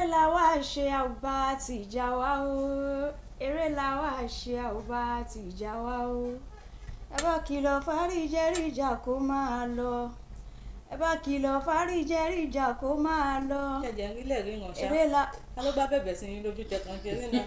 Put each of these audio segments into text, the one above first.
Eré la wá ṣe, àwùbá ti ìjà wa o. Eré la wá ṣe, àwùbá ti ìjà wa o. Ẹ bá kìlọ̀ fáríjẹ́rìjà kó máa lọ. Ẹ bá kìlọ̀ fáríjẹ́rìjà kó máa lọ. Jẹjẹ ń rílẹ̀ ríran ṣá. Eré la. Ta ló bá bẹ̀bẹ̀ sí yín lójú tẹ̀kan jẹ eré ńlá?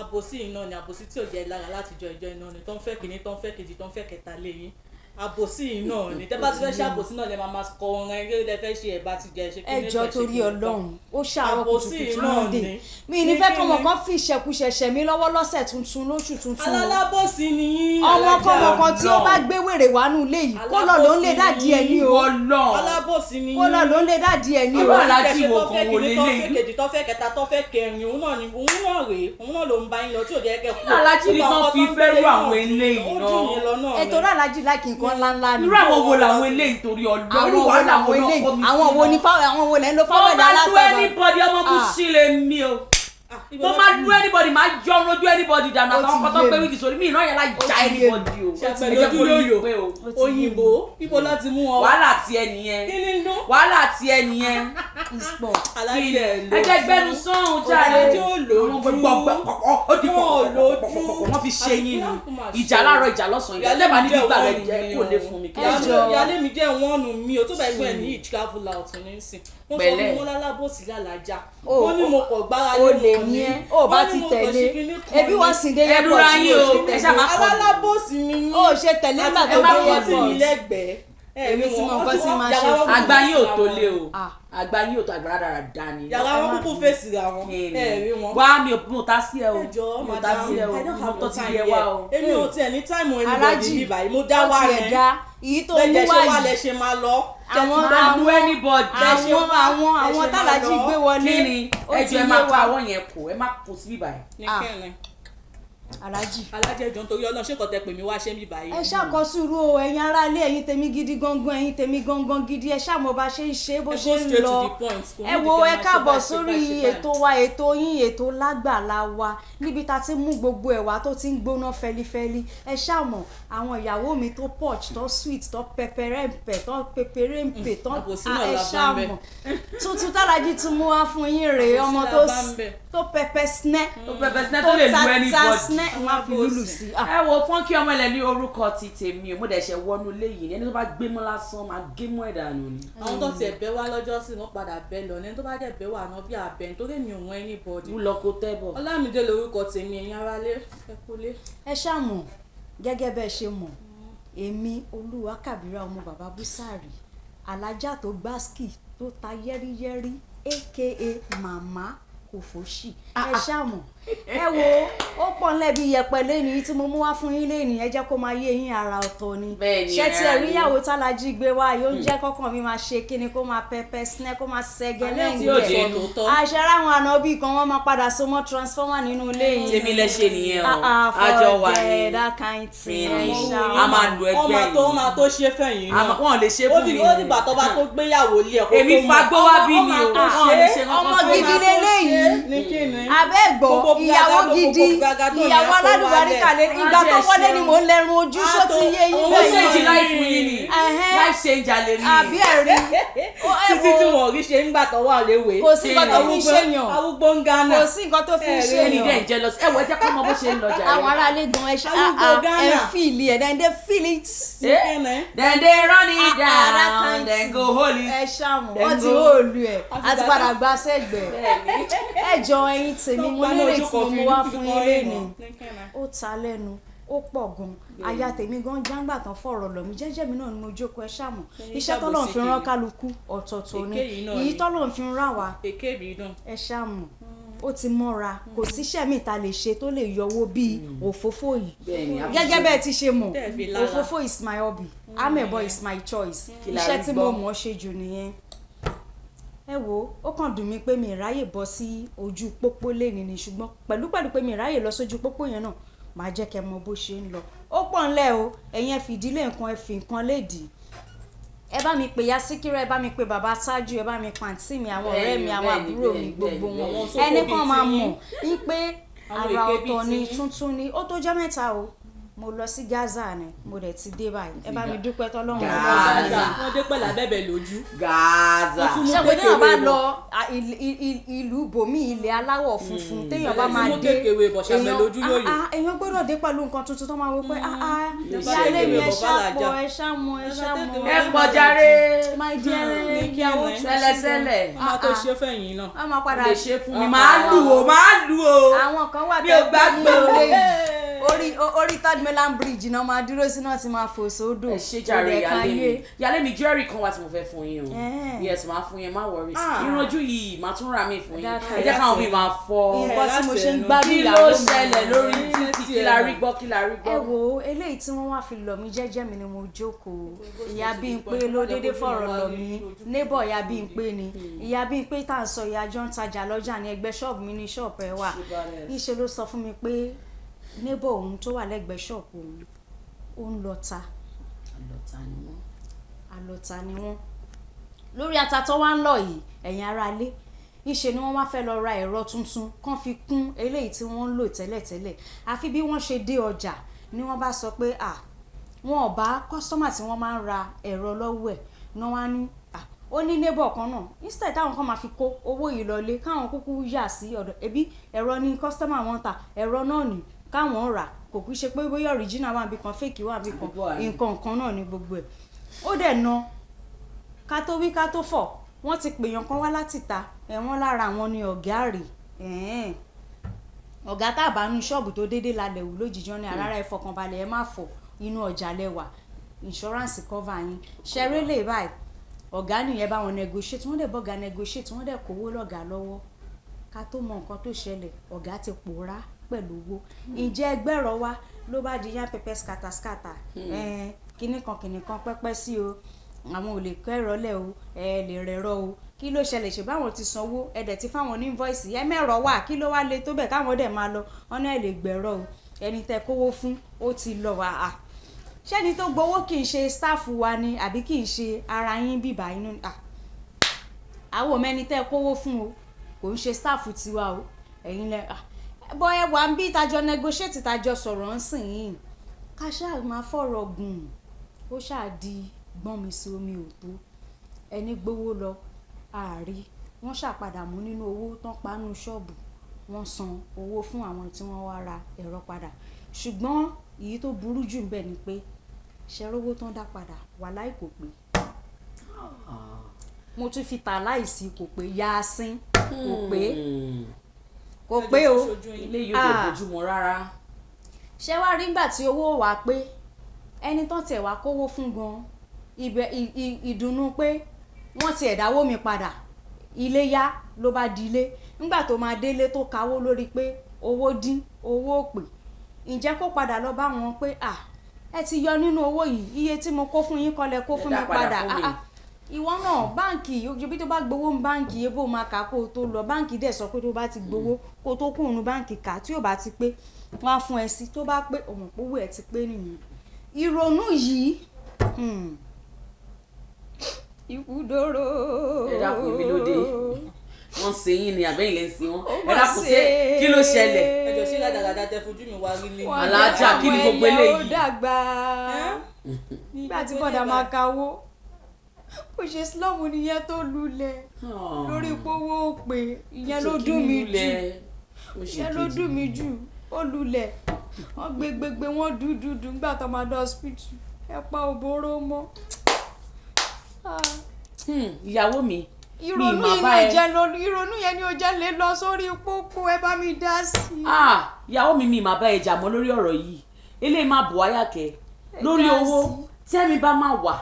Àbòsí iná ni, àbòsí tí ò jẹ́ lára látijọ́ ìjọ iná ni tó ń fẹ́ kìíní, tó ń fẹ́ kejì, tó ń fẹ́ kẹta lé yín. Àbòsí iná ni. Tẹ́ bá ti fẹ́ ṣe àbòsí náà lẹ máa máa kọ orin eré lẹ fẹ́ ṣe, ẹ̀ bá ti jẹ ṣe Ẹ kíní jọ kan ṣe torí kíní kan. Ọlọ́run, ó ṣàárọ̀ Àbòsí kùtùkùtù náà Monday ni. mi ní fẹ́ Ní kọ́mọ kíni? kan fi ìṣẹ̀kùṣẹ̀ṣẹ̀ mi lọ́wọ́ lọ́sẹ̀ tuntun, lóṣù tuntun o. Alábòsí ni yín. Ọmọkọ́mọ kan tí ó bá gbé wèrè wánú ilé yìí, kó lọ ló ń lé daddy ẹ ní o. Ọlọ́run. Alábòsí ni yín. Kó lọ ló ń lé daddy ẹ ní Irú o. aláàjì wo kan wo Tó fẹ́ leléyìí? kejì, tó fẹ́ kẹta, tó fẹ́ kẹrin, òun náà ni, òun náà rèé, òun náà ló ń bá yín lọ tí ò jẹ́ kẹ́ kú. Aláàjì ni kán fi fẹ́ rú àwọn eléyìí Ó náà. jù yín lọ náà ni. Ètò aláàjì láìkí nǹkan ńláńlá ni. Irú àwọn wo làwọn eléyìí torí Ọlọ́run? Àwọn Irú wo wàhálà làwọn wo náà eléyìí? kó mi Àwọn sí wo ni náà? fáwọn, àwọn wo lẹ́ ń lo Mo fáwọn máa lu alápẹ̀rẹ̀? anybody, ọmọ Ah. Mushin lè mi o. Ah, ibo Mo ló máa ti- lu anybody, máa yọ ojú anybody dànù. Ó Àtàwọn ti kan tó yé gbé mi. wig sórí mi ìran yẹn láì Ó já ti yé mi. anybody o. Ṣe Ẹ pẹ̀lú jẹ́ kó ojú rí yòyò. pé o. Òyìnbó, ibo láti mú ọ? Wàhálà tiẹ̀ nìyẹn. Kí ni ń dún? Wàhálà tiẹ̀ nìyẹn. Ìspọ̀. Aláàjì ẹ̀ lójú. Ẹ jẹ́ gbẹ́nu sọ́hún jáde. Aláàjì ò lójú. Àwọn gbogbo ó di Wọn ò lójú. pọ̀pọ̀pọ̀pọ̀, wọ́n fi ṣe yín Àti ni. kí Ìjà láàárọ̀, ìjà lọ́sàn-án, ìjà tẹ́bà ní gbígbà rẹ̀ jẹ́ kó lè fún mi kí Ẹ jọ̀ọ́. Ìyálé mi jẹ́ wọ́n nù mí o tó bá ẹgbẹ́ ẹ̀ ní travel out ní sìn. Wọ́n sọ Pẹ̀lẹ́. fún wọn lálábòsí lálàájá. O- Wọ́n ní mo kọ̀ gbára o lé lè wọn ní ni. ẹ ó bá Wọ́n ní ti mo kàn tẹ̀lé ṣe kinní kan ebi ni. wọ́n sì dé Ẹ airport dúra tí yín o o, ṣe ẹ tẹ̀lé. ṣáà má kọ̀ mí. Alálábòsí ni yín. Ó ṣe tẹ̀lé nígbà Àti tó ẹ má dé kọ̀ wọ́n tì mí airport. lẹ́gbẹ̀ẹ́. Ẹ Èmi rí tí wọn, mo wọ́n nǹkan ti tí wọ́n- máa yàrá ṣe wọn fún kúkú Àgbà yín ò fèsì tó ra lé wọn. o. Ah. Àgbà yín ò tó, àgbà dáradára ni. Yàrá wọn kúkú fèsì ra wọn. Kí ni? Ẹ rí wọn. Wá, mi ò mo ta sí ẹ o. Ẹ jọ̀ọ́, Mi ò ta madam, sí ẹ o. I don't have Mo your tọ́ ti time yẹ here. wá o. Èmi ò tiẹ̀ ní time anybody Aláàjì, bí báyìí, mo dá ó wà tiẹ̀ ní. dá èyí tó mú Bẹ́ẹ̀ wá ṣe wá lẹ yìí. ṣe máa lọ. Àwọn Máa lu àwọn anybody. àwọn àwọn Ẹ ṣe àwọn máa tàlàjì lọ. gbé wọlé. Kí ni? Ó Ẹ ti jọ̀ọ́, ẹ yé má kó wa. àwọn yẹn kù, ẹ má kó síbí báyìí. Ní Ah. kẹ́rin. Aláàjì. Alájẹ, jọ̀ọ́, nítorí Ọlọ́run, ṣé kò tẹ pè mí wá ṣé mi báyìí? Ẹ ṣàkọ sùúrù o, ẹ̀yin aráalé, ẹ̀yin tèmi gidi gangan, ẹ̀yin tèmi gangan gidi. Ẹ ṣàmọ bá ṣe ń ṣe bó Ẹ ṣe go ń straight lọ. to the point. Kò Ẹ ní wo, ìdí kẹ́ ẹ máa ṣe káàbọ̀ báyìí, ṣe sórí báyìí, ṣe báyìí. ètò wa, ètò yín, ètò lágbàlá wa, níbi tá a ti mú gbogbo ẹ̀wà tó ti ń gbóná fẹlifẹli. Ẹ ṣàmọ̀ àwọn ìyàwó mi tó posh, tó sweet, tó pẹpẹrẹmpẹ, tó pẹpẹrẹmpẹ, tó Àbòsí náà ẹ la bá ń bẹ̀. ṣàmọ̀ tuntun tálájí tún mú wá fún yín rèé. Àbòsí Ọmọ la tó bá ń bẹ̀. tó pẹpẹ snẹ, Tó pẹpẹ sinẹ́, tó lè lu ta anybody. snẹ, wọn á fi lùlù sí i. Ẹ wo, fọ́nkí ọmọ ilẹ̀ ní orúkọ ti tèmi o. Mo dẹ̀ ṣe wọnú ilé yìí ní ẹni tó bá gbé mọ́ lásán máa gé mọ́ ẹ̀ dànù ni. Àwọn tó tiẹ̀ bẹ́ wá lọ́jọ́ sí, wọ́n padà bẹ́ lọ ní ẹni tó bá dẹ̀ bẹ́ wà náà bí abẹ́, nítorí mi ò wọ́n anybody. Mú lọ kó tẹ́ bọ̀. Ọlámídé lorúkọ tèmi. Ẹ̀yin aráalé, ẹ kúlé. Ẹ ṣàmọ̀ gẹ́gẹ́ bẹ́ẹ̀ ṣe mọ̀, èmi Olúwa Kàbírà, ọmọ bàbá Búsàrì, alájà tó gbáskì tó ta yẹ́rìyẹ́rì, aka màmá kò fòṣì. Ẹ ṣàmọ̀, ẹ wo, ó pọ̀ ńlẹ̀ bí yẹpẹ̀ lẹ́ni tí mo mú wá fún yín lẹ́ni. Ẹ jẹ́ kó máa yé yín, ara ọ̀tọ̀ ni. Bẹ́ẹ̀ni, Ṣé tí ẹ ara rí ni. ìyàwó tálájí gbé wá yóò jẹ́ kọ́kàn mi máa ṣe kíni, kó máa pẹpẹ sinẹ́, kó máa ṣẹgẹ Alẹ́ tí ó lẹ́yìn dé. rẹ̀. Tòótọ́. Àṣẹ ráwọn ànábì kan, wọ́n máa padà so mọ́ transformer nínú ilé yìí. Tèmi lẹ ṣe nìyẹn o. Ah, ah, Àjọ wà forget ní. that kind thing. Kí ni? Ṣá. A máa lu ẹgbẹ́ Wọ́n máa tó, yìí. wọ́n máa tó ṣe fẹ̀yìn náà. Wọ́n lè ṣe Ó fún di mi. ó dìgbà tó bá tó gbéyàwó lé ẹ̀ kó Èmi tó mọ̀. fagbó wá bí Ó ni máa o. tó Wọ́n lè ṣe. ṣe Ọmọ kankan fún mi. gidi leléyìí. Ní kíni? Abẹ́gbọ́ Gbogbo ìyàwó gbàgà, gidi, gbogbo gbàgà tó ìyàwó yẹn kó alálùbáríkà lé. wálẹ̀. Ìgbà tó Á jẹ́ wọlé ni ṣeun. mò ń lẹ́run ojú. Ṣó ti yé yín Ó bẹ́ẹ̀ ṣèjì yẹn? láìfù yín ni. Ẹhẹ́n. Life changer lè ní. Àbí ẹ̀rí? Títí tí wọn ò rí ṣe ń gbà tó wà léwe. Kò sí nǹkan tó fi ń ṣèyàn. Arúgbó ń gánà. Kò sí nǹkan tó fi ń Ẹ̀rí. Ẹni dẹ̀ ṣèyàn. ń jẹ lọ sí. Ẹ wọ, ẹ jẹ́ kó mọ bó ṣe ń lọ jàre. Àwọn aráalé gan, ẹ ṣá Arúgbó ẹ Ghana. feel ẹ, then they feel it. Eh? Then they run it Ah, ah, that down, kind then thing. go hold it. Ẹ ṣàmù Then wọ́n ti go. hóòlù ẹ̀ àti padà gba sẹ́gbẹ̀ẹ́. Ẹ jọ, ẹ̀yin tèmi, mo lérè tí mo mú wá fún yín lénìí, ó ta lẹ́nu, ó pọ̀ gan. Aya tèmi gan jáǹgbà tán fọ̀rọ̀ lọ̀ mí jẹ́jẹ́ mi náà ni mo jókòó. Ẹ ṣàmù iṣẹ́ tọ́lọ́run fi rán kálukú ọ̀tọ̀ọ̀tọ̀ ni. Èké yìí náà Èyí ni. tọ́lọ́run fi rán wa. Èké mi náà. Ẹ ṣàmù ó ti mọ́ra, kò síṣẹ́ mi ta lè ṣe tó lè yọwọ́ bíi òfófó yìí. Bẹ́ẹ̀ni, a fi Gẹ́gẹ́ ṣe. bẹ́ẹ̀ ti ṣe mọ̀, Tẹ́ ẹ fi lára. òfófó is my hobby, amẹ̀bọ is my choice. Kí la Iṣẹ́ rí tí mo gbọ́? mọ̀ ọ́ ṣe jù nìyẹn. Ẹ wo, ó kàn dùn mí pé mi ráyè bọ́ sí ojú pópó léni ni, ṣùgbọ́n pẹ̀lú pẹ̀lú pé mi ráyè lọ sójú pópó yẹn náà, màá jẹ́ kẹ́ mọ bó ṣe ń lọ. Ó pọ̀ ńlẹ̀ o. Ẹ̀yin ẹ fìdílé nǹkan, ẹ fi nǹkan lédìí. Ẹ bá mi pè ya Síkírà, ẹ bá mi pè bàbá Tájù, ẹ bá mi pàǹtí mi, àwọn ọ̀rẹ́ mi, àwọn àbúrò mi, gbogbo wọn. Àwọn sófò Ẹnì bíi kan máa tiyín. mọ̀ ní pé Àwọn àrà èké bíi ọ̀tọ̀ ni, tiyín. tuntun ni. Ó tó jẹ́ mẹ́ta o. Mo lọ sí Gaza ni, mo dẹ̀ ti dé báyìí. Ẹ bá mi dúpẹ́ tọ́lọ́run. Gaza. Wọ́n dé pẹ̀lú abẹ́bẹ̀ lójú. Gaza. Wọ́n tún mú Ṣé pé téèyàn bá kékeré lọ ìlú bòmí, ilẹ̀ aláwọ̀ funfun, téèyàn bá Bẹ̀rẹ̀ sí máa mú dé, kékeré bọ̀, ṣàbẹ̀ lójú yóò yò. Èèyàn gbọ́dọ̀ dé pẹ̀lú nǹkan tuntun tó máa wọ pé Ló ṣe ìyáálé mi, kékeré ẹ bọ̀ ṣá fàlàjà. pọ̀, ẹ ṣá mu, ẹ ṣá mu. Ẹ pọ̀ jàre. My dear, Ní kí ìyàwó ni? tuntun. Sẹ́lẹ̀sẹ́lẹ̀. Wọ́n máa tó ṣe fẹ̀yìn náà. Wọ́n máa padà Lè ṣe fún mi, máa lù ó, máa lù ó. Àwọn kan wà Mi ò tẹ́ pé ní gbàgbọ́. orí yìí, orí Third Mainland Bridge náà máa dúró sí, náà ti máa fò sódò. Ẹ ṣe jàre. Kò dẹ̀ kan Ìyáálé mi, yé. ìyáálé mi, jewelry kan wà tí mo fẹ́ fún yín o. Yes, máa fún yín, má worry. Ìrànjú yìí, máa tún rà mí fún yín. Ẹ jẹ́ káwọn mi máa fọ́. Nǹkan tí mo ṣe ń Láti ẹnu. gbádùn Kí ló ìyàwó mi. ṣẹlẹ̀ lórí títì? Kí la rí gbọ́? Kí la rí Ẹ gbọ́? wo eléyìí tí wọ́n wá fi lọ̀ mí, jẹ́jẹ́ mi ni mo jókòó. Ìyá Bímpé ló déédéé fọ̀rọ̀ lọ̀ mí, neighbor ìyá Bímpé ni. Ìyá Bímpé tá à ń sọ, ìyá jọ ń tajà lọ́jà ní ẹgbẹ́ ṣọ́ọ̀bù mi ní ṣọ́ọ̀bù ẹ̀ wà. Níṣẹ́ ló sọ fún mi pé neighbor òun tó wà lẹ́gbẹ̀ẹ́ ṣọ́ọ̀bù òun, ó ń lọ ta. Àlọ́ta ni wọ́n. Àlọ́ta ni wọ́n. Lórí ata tó wá ń lọ yìí, ẹ̀yin ará ilé, níṣe ni wọ́n wá fẹ́ lọ ra ẹ̀rọ tuntun kán fi kún eléyìí tí wọ́n ń lò tẹ́lẹ̀tẹ́lẹ̀. Àfi bí wọ́n ṣe dé ọjà ni wọ́n bá sọ pé à wọn ò bá customer tí wọ́n máa ń ra ẹ̀rọ lọ́wọ́ ẹ̀ ní. Wọ́n á ní à ó ní neighbor kan náà, instead táwọn kan máa fi kó owó yìí lọlé, káwọn kúkú yà sí ọ̀dọ̀ ẹbí ẹ̀rọ ní customer wọn ta ẹ̀rọ náà ní káwọn rà. Kò kú ṣe pé bóyá original wà níbi kan, fake wà níbi kan. Gbogbo wà ní. Nǹkan kan náà ní gbogbo ẹ̀. Ó dẹ̀ na ká tó wí ká tó fọ̀, wọ́n ti pèèyàn kan wá láti ta ẹ̀wọ̀n lára àwọn ni ọ̀gá rè. Ẹ̀ẹ́n, ọ̀gá tá a bá nu ṣọ́ọ̀bù tó déédéé lálẹ́ wù lójijì, wọn ní àràrà, ẹ fọkànbalẹ̀, ẹ má fọ̀, inú ọjà lẹ́wà, insurance cover yín ṣeré lè báyìí. Ọ̀gá nìyẹn bá wọn negotiate, wọ́n dẹ̀ bọ́gà negotiate, wọ́n dẹ̀ kówó lọ́gàá lọ́wọ́. Ká tó mọ nǹkan tó ṣẹlẹ̀, ọ̀gá ti pòórá pẹ̀lú owó. Ǹjẹ́ ẹgbẹ́rọ wa ló bá di yán pẹpẹ scatter scatter, kinní kan kinní kan pẹ́pẹ́ sí o, àwọn ò lè kẹ́rọ lẹ̀ o, ẹ lè rẹ̀rọ o. Kí ló ṣẹlẹ̀? Ṣe báwọn ti sanwó, ẹ dẹ̀ ti fáwọn ní invoice, ẹ mẹ́rọ wà, kí ló wá le tó bẹ̀ káwọn dẹ̀ máa lọ? Ọ̀nà ẹ̀ lè gbẹ̀rọ o, ẹni tẹ kówó fún ó ti lọ wà á. Ṣẹ́ni tó gbowó kì í ṣe staff wa ni, àbí kì í ṣe ara yín bíbá inú à? Àwọn ọmọ ẹni tẹ́ kówó fún o, kò ń ṣe staff tiwa o. Ẹ̀yin lẹ bọ́ ẹ wà ń bí tajọ negotiate, tajọ sọ̀rọ̀ ń sìn yìí. Ká ṣáà máa fọ̀rọ̀ gùn, ó ṣáà di gbọ́n mi sí omi ò tó. Ẹni gbowó lọ ààrí, wọ́n ṣàpadà mú nínú owó tán pánú ṣọ́ọ̀bù, wọ́n san owó fún àwọn tí wọ́n wá ra ẹ̀rọ padà. Ṣùgbọ́n èyí tó burú jù ńbẹ̀ ni pé ṣẹ́rówó tán dá padà wàláì kò pé. Mo tún fi tà láìsí, kò pé, yaasin kò pé, kò pé o. Ilé yóò dẹ̀ bójúmu rárá. Ṣé wàá rí nígbà tí owó wà pé ẹni tán tiẹ̀ wá kówó fún gan, ibẹ̀ ìdùnnú pé wọ́n tiẹ̀ dáwó mi padà, ilé yá ló bá di ilé. Nígbà tó máa délé tó kawó lórí pé owó dín, owó ò pè, ǹjẹ́ kó padà lọ bá wọn pé à ẹ ti yọ nínú owó yìí, iye tí mo kó fún yín kọ́ lẹ kó fún Ẹ mi dá padà padà. fún mi. Ah, ah, ìwọ náà báǹkì ojú bí tó bá gbowó ń báǹkì ebó máa kà kó o tó lọ báǹkì. Dẹ̀ sọ pé tó bá ti gbowó kó o tó kúrò ní báǹkì kà, tí ò bá ti pé, wọ́n á fún ẹ sí. Tó bá pé, òmò pówó ẹ ti pé nìyẹn. Ìrònú yìí, ikú dóró. Ẹ dákun, èmi ló dé? Wọ́n ṣe yín ni àbẹ́yìn lẹ́ ń ṣe wọ́n? Ó Ẹ mà dákun, ṣé ṣe. kí ló ṣẹlẹ̀? Ẹ jọ, ṣé rádaràda tẹ fojú mi wá rí lé Wọ́n Alájà, jẹ́ kí ni àwọn gbogbo ẹyẹ ó eléyìí? dàgbà. Nígbà tí bọ̀dà máa kawó, bó ṣe slum nìyẹn tó lulẹ̀ lórí pówó pé. Ìyẹn ló dùn mí jù, ìyẹn ló dùn mí jù. Ó lulẹ̀, wọ́n gbé gbégbé, wọ́n dúdú dùn. Nígbà tó máa dé hospital, ẹ pa òbóró mọ́. Ah. Ìyàwó mi, mi Ìrònú mà yìí bá ni ẹ. ò jẹ́ lọ, ìrònú yẹn ni ò jẹ́ lè lọ sórí pópó. Ẹ bá mi dá sí i. Ah, ìyàwó mi, mi mà bá ẹ jà mọ́ lórí ọ̀rọ̀ yìí. Eléyìí má bọ̀ wáyà kẹ́ lórí Dá owó. sí. Tẹ́mi bá máa wà,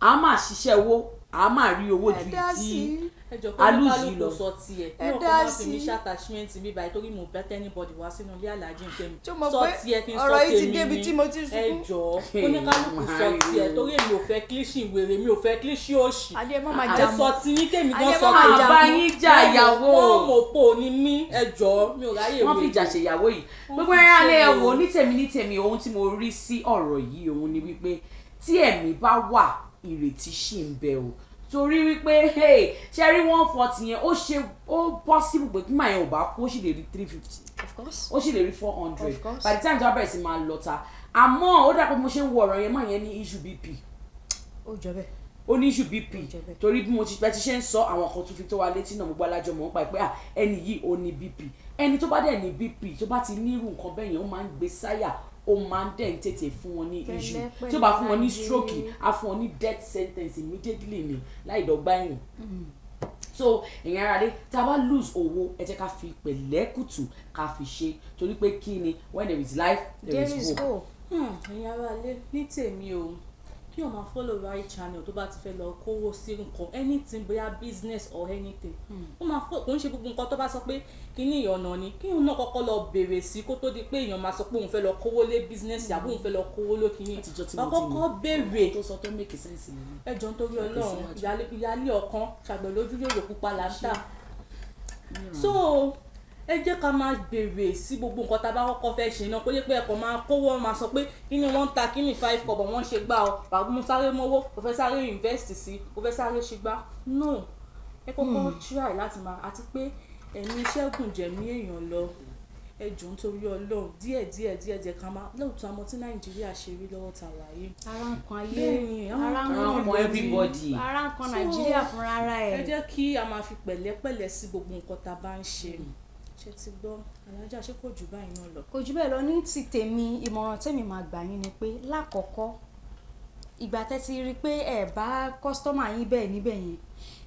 á máa ṣiṣẹ́ owó, á máa rí owó Ẹ ju dá tí sí i. Ẹ jọ, kó alúzì kálukú lọ. sọ tiẹ̀. Ẹ Kí ọkọ dá má fi mí sí i. ṣe attachment mi báyìí, torí mo bẹ́ anybody wá sínú ilé aláàjì tèmi. Ṣé o mọ̀ Sọ pé tiẹ̀ kí n sọ ọ̀rọ̀ yìí ti tèmi débi ni. tí mo ti ń Ẹ sunkún? jọ̀ọ́, kó ní kálukú sọ tiẹ̀, torí èmi ò fẹ́ cliché wèrè, mi ò fẹ́ cliché òṣì. Adé, má máa Ẹ jà sọ mọ́. ti yín, kémi gan Adé, sọ má máa tèmi. jà Àbá mọ́. yín jà, ìyàwó. Wọ́n mọ̀ pò ní mí. Ẹ jọ̀ọ́, mi ò ráyè Wọ́n wèrè. fìjà ṣèyàwó yìí. Wọ́n Gbogbo fi ẹ̀rọ alẹ́, ṣe ẹ wò, ní tèmi, ní tèmi, ohun tí mo rí sí ọ̀rọ̀ yìí òun ni wípé tí ẹ̀mí bá wà, ìrètí ṣì ń bẹ o. Torí wípé hey, ṣe rí 140 yẹn, ó ṣe ó possible pé kí màá yẹn ò bá kú, ó sì lè rí 350. Of course. Ó sì lè rí 400 Of course. by the time tí wọ́n bẹ̀rẹ̀ sí máa lọ ta. Àmọ́ ó dà pé mo ṣe ń wo ọ̀rọ̀ yẹn, máa yẹn ní issue BP. Ó jọ bẹ́ẹ̀. Ó ní issue BP. Ó jẹ́ bẹ́ẹ̀. Torí bí mo ti bẹ́ ti ṣe ń sọ, àwọn kan tún fi tó wa létí náà, gbogbo alájọ mọ̀ ń pa ẹ̀ pé à ẹni yìí ó ní BP. Ẹni tó bá dẹ̀ ní BP, tó bá ti ní irú nǹkan bẹ́ẹ̀ yẹn, ó máa ń gbé sáyà, ó máa ń dẹ̀ ń tètè fún wọn ní issue. Pẹ̀lẹ́pẹ̀lẹ́. Tí ó bá fún wọn ní Láyé. stroke, á fún wọn ní death sentence immediately ni, láì dọ́gba ẹ̀wọ̀n. So ẹ̀yin ará dé, tá a bá lose owó, ẹ jẹ́ ká fi pẹ̀lẹ́kùtù ká fi ṣe, torí pé kí ni, when there is life, there There is is hope. hope. Ẹ̀yin ará ilé, ní tèmi o, kí o máa follow right channel tó bá ti fẹ́ lọ kówó sí nǹkan, anything, bóyá business or anything. Ó máa fọ, kò ń ṣe gbogbo nǹkan tó bá sọ pé kíní ọ̀nà ni kí òun náà kọ́kọ́ lọ bèrè sí kó tó di pé èèyàn máa sọ pé òun fẹ́ lọ kówó lé business àbí òun fẹ́ lọ kówó lé kíní. Àtijọ́ tí Wàá mo ti kọ́kọ́ mọ̀ béèrè. tó sọ tó make sense nìyẹn. Ẹ jọ̀ọ́, nítorí Ọlọ́run. Tẹ̀síwájú. Ìyálé ọ̀kan ṣàgbẹ̀ lójú yòrò pupa là ń tà. So ẹ jẹ́ ká máa béèrè sí gbogbo nǹkan tá a bá kọ́kọ́ fẹ́ ṣe náà, kó jẹ́ pé ẹ̀kọ́ máa kówó, máa sọ pé kí ni wọ́n ń ta, kí ni 5 kọ̀bọ̀ wọ́n ṣe gbá ọ, bàbá mo sáré mọ́wó, mo fẹ́ sáré invest sí, mo fẹ́ sáré ṣe gbá. No, ẹ kọ́kọ́ try láti máa, àti pé ẹ̀mí iṣẹ́ gùn jẹ̀mí èèyàn lọ. Ẹ jọ̀ọ́, nítorí Ọlọ́run, díẹ̀ díẹ̀ díẹ̀ díẹ̀ ká máa lóòótọ́ àmọ́ tí Nàìjíríà ṣe rí lọ́wọ́ ta wà yìí. Ara ń kan ayé. Bẹ́ẹ̀ni, ara ń Ara ń kan kan everybody. Ara ń kan So, Nàìjíríà fúnra ara ẹ ẹ̀. jẹ́ kí a máa fi pẹ̀lẹ́pẹ̀lẹ́ sí gbogbo nǹkan tá a bá ń ṣe. Ṣe ti gbọ́, alájà? Ṣé kò jù báyìí náà lọ? Kò jù bẹ́ẹ̀ lọ. Ní ti tèmi, ìmọ̀ràn tèmi máa gbà yín ni pé, lákọ̀ọ́kọ́, ìgbà tẹ́ ti rí i pé ẹ bá customer yín bẹ́ẹ̀ níbẹ̀ yẹn,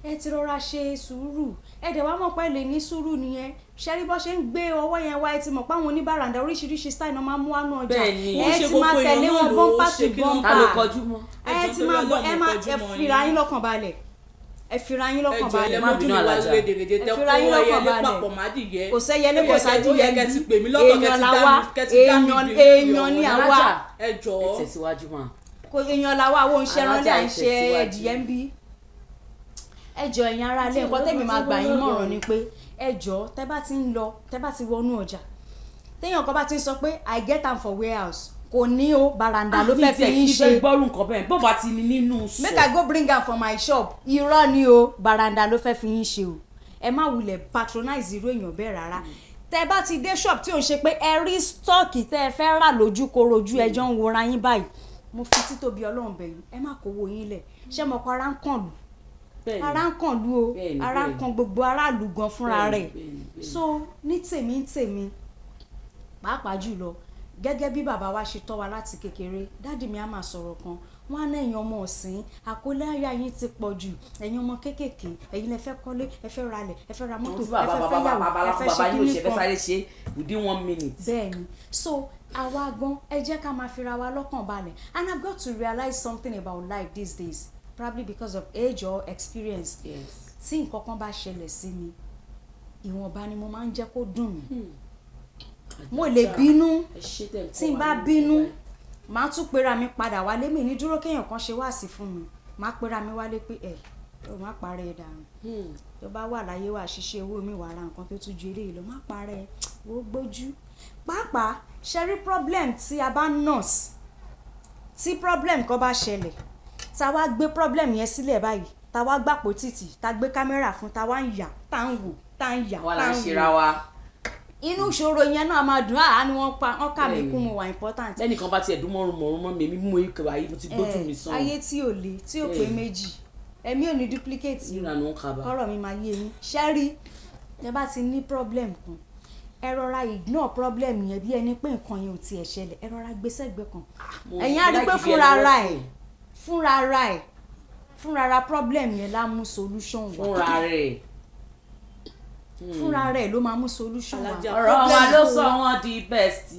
ẹ ti rọra ṣe sùúrù, ẹ dẹ̀ wá mọ̀ pé lè ní sùúrù nìyẹn. Ṣẹ́rí bọ́ ṣe ń gbé ọwọ́ yẹn wá, ẹ ti mọ̀ pé àwọn oníbàràǹdà oríṣiríṣi style náà máa ń mú wánú ọjà. Bẹ́ẹ̀ni. Ẹ Ó ṣe ti máa gbogbo tẹ̀lé èèyàn wọn náà ló bumper ṣe to kí ló ń Ta ló bumper. kọjú mọ́? Ẹ Ẹ ti jọ̀ọ́, máa torí bọ ẹ Ọlọ́run, máa kọjú ẹ mọ́ fira yín. yín lọ́kàn balẹ̀, ẹ fira yín lọ́kàn Ẹjọ́ balẹ̀. ilẹ̀ Má mójú bínú, mi wá Alájà. rédèrèdè Ẹ tẹ fira kó yín lọ́kàn ẹyẹlé balẹ̀. papọ̀ má dìyẹ. Kò sẹ́yẹlé, kò sádìyẹ. Ó yẹ kẹ́ ti pè mí lọ́tọ̀, kẹ́ Èèyàn ti la dá wá. mi, kẹ́ ti dá mi Èèyàn béèrè èèyàn ni ọ̀rọ̀. àwa. Alájà, Ẹ ẹ jọ̀ọ́. tẹ̀síwájú mà. Kò, èèyàn làwa, àwọn òǹṣẹ́ ránlẹ́ à ń ṣe Alájà, ẹ ẹdìyẹ ń bí. Ẹ jọ̀ọ́, ẹ̀yin ará ilé, nǹkan tẹ́mi máa gbà yín mọ̀ràn ni pé, ẹ jọ̀ọ́, tẹ́ bá ti ń lọ, tẹ́ bá ti wọnú ọjà, téèyàn kan bá ti ń sọ pé "I get am for warehouse", kò ní o, bàràǹdà ló fẹ́ fi yín kí ṣe. fẹ́ gbọ́rù nǹkan bẹ́ẹ̀ bó bá ti ní nínú sọ. "Make I go bring am for my shop", irọ́ ni o, bàràǹdà ló fẹ́ fi yín ṣe o. Ẹ má wulẹ̀ patronize irú èèyàn bẹ́ẹ̀ rárá. Tẹ́ bá ti dé shop tí ò ń ṣe pé ẹ rí stock tẹ́ ẹ fẹ́ rà lójú korojú, ẹjọ́ ń wora yín báyìí, mo fi títóbi Ọlọ́run bẹ̀ yín, ẹ má kówó yín lẹ̀. Ṣé mo kọ ara ń kàn lù? Bẹ́ẹ̀ni. Ara ń kàn lù o. Bẹ́ẹ̀ni, Ara ń bẹ́ẹ̀ni. kan gbogbo aráàlú gan fúnra Bẹ́ẹ̀ni, rẹ̀. bẹ́ẹ̀ni, bẹ́ẹ̀ni. So ní tèmi, ní tèmi, pàápàá jùlọ gẹ́gẹ́ bí bàbá wa ṣe tọ́ wa láti kékeré, daddy mi á máa sọ̀rọ̀ kan, wọ́n á ní, "Ẹ̀yin ọmọ ọ̀sìn, àkólé àyà yín ti pọ̀ jù. Ẹ̀yin ọmọ kéékèèké, ẹ̀yin lẹ fẹ́ kọ́lé, ẹ fẹ́ ralẹ̀, ẹ fẹ́ ra mọ́tò, Ohun tí ẹ bàbá fẹ́ bàbá fẹ́yàwó, bàbá ẹ fẹ́ bàbá ṣe yóò kíní ṣe fẹ́ kan." sáré ṣe within one minute. Bẹ́ẹ̀ni. So àwa gan, ẹ jẹ́ ká máa fira wa lọ́kàn balẹ̀. And I've got to realize something about life these days, probably because of age or experience. Tí nǹkan kan bá ṣẹlẹ̀ sí mi, ìwọ̀nba ni mo máa ń jẹ́ kó dùn mí. Mo lè bínú. Ẹ ṣé tẹ̀ ń kọ́ Tí n wa bá ní bínú, nǹkan báyìí. màá tún pera mi padà wálé. Mi ní dúró kéèyàn kan ṣe wáàsí fún mi. Màá pera mi wálé pé ẹ ò má parẹ́ ẹ dànù. Tó bá wà láyé, wà ṣiṣẹ́ owó mi, wà ra nǹkan tó tún ju eléyìí lọ. Má parẹ́ ó gbójú. Pàápàá ṣe rí problem tí a bá nurse, tí problem kan bá ṣẹlẹ̀, tá a wá gbé problem yẹn sílẹ̀ báyìí, tá a wá gbàpò títì, tá a gbé kámẹ́rà fún, tá a wá ń yà, tá a ń wò, tá a ń yà, Àwa tá là a ń ń ṣera wò, wa. Inú ìṣòro yẹn náà máa dùn áá ni wọ́n pa wọ́n kà mí Bẹ́ẹ̀ni. kún mo wà important. Lẹ́nìkan bá tiẹ̀ dún mọ́rùn mọ́rùn mọ́ mi, èmi mú ikọ̀ ayé mo ti gbójú mi sàn. Ayé tí ò le, tí ò pé Bẹ́ẹ̀ni. méjì, ẹ̀mí ò ní duplicate o. Ìlànà ń kaba. Kọ́rọ̀ mi máa yé yín. Ṣẹ́rí, tẹ bá ti ní problem kan, ẹ rọra ignore problem yẹn bí ẹni pé nǹkan yẹn ò tiẹ̀ ṣẹlẹ̀. Ẹ rọra gbé sẹ́gbẹ̀ẹ́ kan. Ẹ̀yin á rí pé Like ibi fúnra ẹni ara wọ́n ẹ̀ sìn. fúnra ara ẹ̀ fúnra ara problem yẹn lá mú solution wá. Fúnra rẹ̀. Fúnra rẹ̀ ló máa mú solution wá. Alájà. Ọ̀rọ̀ wa ló sọ wọ́n di best,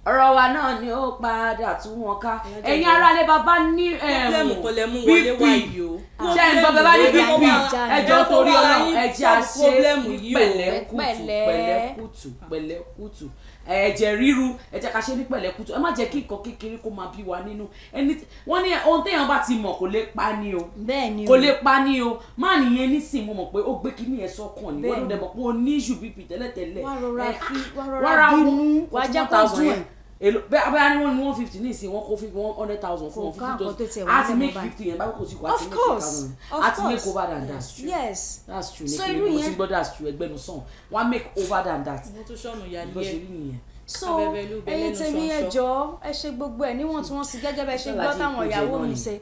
ọ̀rọ̀ wa náà ni ó padà tú wọn ká. Ẹ̀yin aráalé, bàbá ní Problem kan lẹ mú wọlé BP. wá yìí o. Ṣé ń gbọ́? Bẹ́ẹ̀ bá ní Problem BP, ẹ ẹ jọ̀ọ́, torí Ọlọ́run, ẹ jẹ́ a ṣe problem ní yìí o. pẹ̀lẹ́kùtù. Pẹ̀lẹ́. Pẹ̀lẹ́kùtù, pẹ̀lẹ́kùtù, ẹ̀jẹ̀ ríru, ẹ jẹ́ ká ṣe ní pẹ̀lẹ́kùtù. Ẹ má jẹ́ kí nǹkan kékeré kó máa bí wa nínú. Ẹni wọ́n ní ohun téèyàn bá ti mọ̀ kò lè pa ni o. Bẹ́ẹ̀ ni o. Kò lè pa ní o. Má nìyẹn nísìn, mo mọ̀ pé ó gbé kíní ẹ̀ sọ́kàn ni. Wọ́n ló Bẹ́ẹ̀ni. dẹ̀ mọ̀ pé ó ní issue BP tẹ́lẹ̀tẹ́lẹ̀. Wá rọra wá rọra Wá ra bínú, wá jẹ́ kó 1,000 dùn yẹn. ẹ̀. Èló bẹ́ẹ̀ bẹ́ẹ̀ ni wọ́n ní 150 ní ìsìn, wọ́n kó 50, 100,000 fún wọn. Kò ká 50 nǹkan tó tiẹ̀ wà á ti lẹ́nu make báyìí. 50 yẹn báwo kò sí kó á Of ti make course, 50,000 of á ti make course. over than that. Yes. That's true. So Ní irú mo ti yẹn- gbọ́ that's true, ẹgbẹ́nu sàn, wọ́n á make over than that. Mo tún ṣọ̀nù Bó ìyálé ṣe ẹ̀. rí nìyẹn. So Abẹ́bẹ́ ló bẹ ẹ̀yin lẹ́nu tèmi, ẹ ṣọ̀ṣọ̀. jọ̀ọ́, ẹ ṣe gbogbo ẹ̀ níwọ̀ntúnwọ̀nsì, gẹ́gẹ́ bẹ́ẹ̀ ṣe gbọ́ Aláàjì táwọn ìkójẹ ìyàwó náà mi ni. ṣe,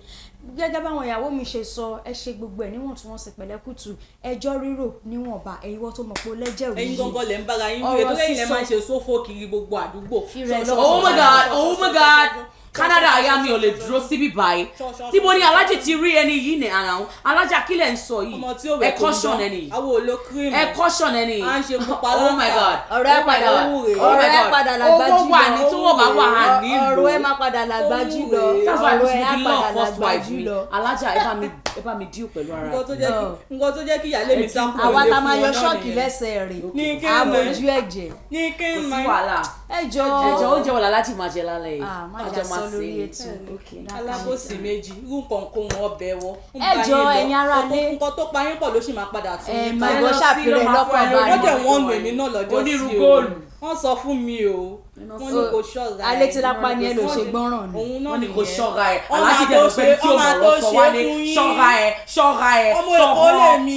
gẹ́gẹ́ báwọn ìyàwó mi ṣe sọ, ẹ ṣe gbogbo ẹ̀ níwọ̀ntúnwọ̀nsì, pẹ̀lẹ́kùtù, ẹjọ́ rírò níwọ̀nba. Ẹ̀yin wọ́n tó mọ̀ pé ó lẹ́jẹ̀ Ẹ̀yin òyìnbó gangan lẹ ń bára yín wí. Ọ̀rọ̀ Ètò lẹ́yìn lẹ sísọ. máa ń ṣe sófò kiri gbogbo àdúgbò. Fi rẹ̀ Ṣọ̀ṣọ̀, Oh my God, ṣọ̀ṣọ̀, oh my ṣọ̀ṣọ̀, God. ṣọ̀ṣọ̀, Canada, ṣọ̀ṣọ̀, àyà mi ò lè ṣọ̀ṣọ̀, dúró síbí báyìí. ṣọ̀ṣọ̀, Tíbo ni ṣọ̀ṣọ̀. alájì ti rí ẹni yìí ní àná? Alájà, kílẹ̀ ń sọ yìí? Ọmọ tí ó wẹ̀ Ẹ caution ẹni yìí. Àwọn ò lo cream. Ẹ caution ẹni yìí. À ń ṣe pupa Oh my láǹtà. God. Ọ̀rẹ́ Oh my padà God. Owó rèé. Oh my ọ̀rẹ́ God. padà làgbájú Owó wà lọ. ní tí wọ́n bá wà á nílò. Ọ̀rọ̀ ẹ máa padà làgbájú lọ. That's why Ọ̀rọ̀ ẹ á mo ti love padà first wife làgbájú mi. lọ. Alájà, ẹ bá mi deal pẹ̀lú ara Nǹkan tó mi. jẹ́ kí nǹkan tó jẹ́ kí ìyáálé mi sá kúrò Àwa nílé ta fún máa wọn yọ náà ṣọ́ọ̀kì nìyẹn. lẹ́sẹ̀ rẹ̀ Ní kí ni? àmójú ẹ̀jẹ̀. Ní kí Kò n sí máa wàhálà. Ẹ jọ̀ọ́. Ẹ jọ̀ọ́, oúnjẹ wo làlájì máa jẹ lálẹ́ yìí? Ah, má Àjọ jà máa sọ sè lórí é. ètò. Okay. Alábòsí méjì, irú nǹkan kó wọn ọbẹ̀ wọ. Ń Ẹ bá jọ̀ọ́, yín lọ. ẹ̀yin ará ilé. Nǹkan tó pa yín pọ̀ ló sì máa padà tún Ẹ yín máa ká. gbọ́, ṣàfihàn lọ́kàn balẹ̀. Wọ́n dẹ̀ wọ́n nù èmi náà lọ́jọ́ sí Onírú o. góòlù. Wọ́n sọ fún mi o, wọ́n ní kò ṣọ́ra ẹ̀. Alẹ́ tí lápá ni ẹ lò ṣe gbọ́ràn ni. Òun náà Wọ́n ní kò nìyẹn. ṣọ́ra ẹ̀. Wọ́n Aláàjì máa dẹ̀ tó ló pé ṣe- tí ó wọ́n máa mọ̀ tó ọ̀rọ̀ sọ ṣe wálé. fún yín. Ṣọ́ra ẹ̀, ṣọ́ra ẹ̀. Ọmọ Èkó lèmi,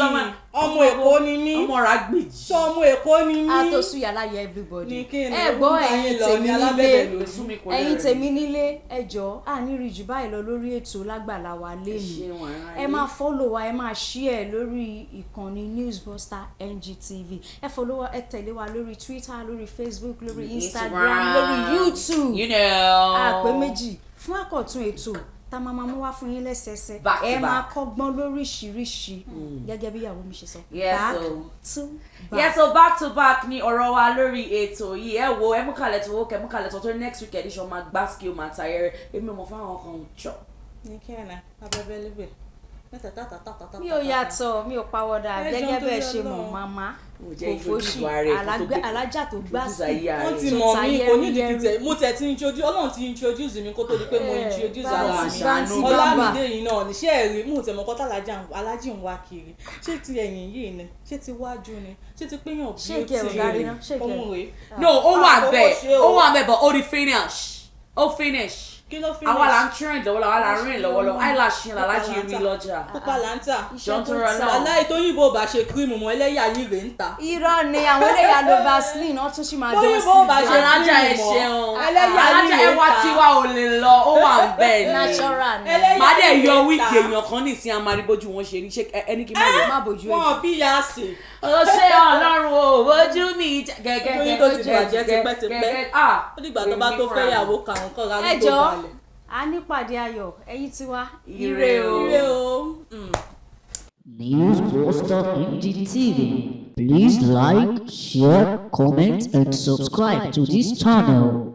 ọmọ Èkó ni mí. Ọmọ rà gbèjì. Sọ ọmọ Èkó ni mí. A tó sùn yàrá yẹ everybody. Ní kí ni, Ẹ gbọ́, ó ń bá ẹ̀yin yín lọ tèmi ní nílé, alábẹ̀bẹ̀ lójú. Sú mi kò ẹ̀yin lẹ́rìn. tèmi nílé, ẹ jọ̀ọ́, a ní rí jù báyìí lọ lórí ètò lágbàlá wa lénìí. Ṣeun, ará Ẹ ilé. máa follow wa, ẹ máa share lórí ìkànnì Newsbuster NGTV. Ẹ follow wa, ẹ tẹ̀lé wa lórí Twitter, lórí Facebook, lórí Instagram, lórí YouTube. You know. Àpè méjì fún àkọ̀tun ètò tá a máa mú wá fún yín lẹ́sẹẹsẹ. Back to Ẹ máa back. kọ́gbọ́n lóríṣiríṣi gẹ́gẹ́ bí ìyàwó mi ṣe sọ. Yes, Back so. to back. Yeah, so back to back ni ọ̀rọ̀ wa lórí ètò yìí. Ẹ wo, ẹ mú kalẹ̀ tó wó kẹ mú kalẹ̀ tó tó next week edition máa gbá skill, máa tayẹrẹ. Èmi ò mọ̀ fáwọn kan jọ. Ní kí ni, abẹ́bẹ́ lébè mẹ́ta tàtà tàtà tàtà. Mi ò yàtọ̀, mi ò pawọ́dà. Ẹ jọ̀ọ́, Gẹ́gẹ́ bẹ́ẹ̀ nítorí ṣe mọ̀, Ọlọ́run. màmá Ò jẹ́ kò introduce fóṣì wa rẹ̀ kó tó gbé- alájà tó gbá introduce sí ayé ara Wọ́n rẹ̀. ti tó mọ̀ ta mí, kò ní ìdí yẹ́rìyẹ́rì. tẹ̀ mo tẹ̀ ti introduce. Ọlọ́run ti introduce mi kó tó di pé mo Eh, introduce bá ara ti mi. ṣàánú. Ọlámídé yìí náà ní ṣé ẹ rí mú tẹ̀ mọ́kọ́ tàlájà alájì ń wá kiri. Ṣé ti ẹ̀yìn yìí ni, ṣé ti wájú ni, ṣé ti péyàn Ṣé ìkẹ́ ò gárí ná? Ṣé ìkẹ́? Òun rèé. No, ó wà Ah, bẹ́ẹ̀, owó ṣe o. ó wà bẹ́ẹ̀, but ó di finish, ó finish. Kí ló finish? Àwa là ń trend lọ́wọ́lọ́wọ́, àwa là ń rìn lọ́wọ́lọ́wọ́. Eyelash yẹn làlájì rí lọ́jà. Pupa là ń tà. Iṣẹ́ Jọ̀ọ́, tó tó rọ tà. náà. Wàláì, tóyìnbó bá ṣe cream mọ́, ẹlẹ́yà yìí rèé ń ta. Irọ́ ni, àwọn eléyà lo vaseline, wọ́n tún sì máa dán sí. Tóyìnbó bá ṣe Alájà, ẹ cream mọ́, ṣeun. ẹlẹ́yà Alájà, yìí rèé ń ẹwà ta. tiwa ò lè lọ, ó wà bẹ́ẹ̀ ni. Natural ni. Ẹlẹ́yà Má dẹ̀ yìí yọ rèé ń wíìgì ta. èèyàn kan nísìnyí, a máa rí bójú wọn ṣe rí. Ṣé ẹni kí n má yọ. Má bójú ẹ. Wọn bí ya sè. Ó ṣe Ọlọ́run o, ojú mi gẹ́gẹ́. Nítorí tó ti bàjẹ́ tipẹ́tipẹ́. Ah, Ó dìgbà tó bá tó fẹ́ yàwó karùn-ún kọ́ra Ẹ ló tó jọ̀ọ́, balẹ̀. a nípàdé ayọ̀, ẹ̀yin tiwa. Ire o. Ire o. Newsbuster NGTV. Please like, share, comment, and subscribe to this channel.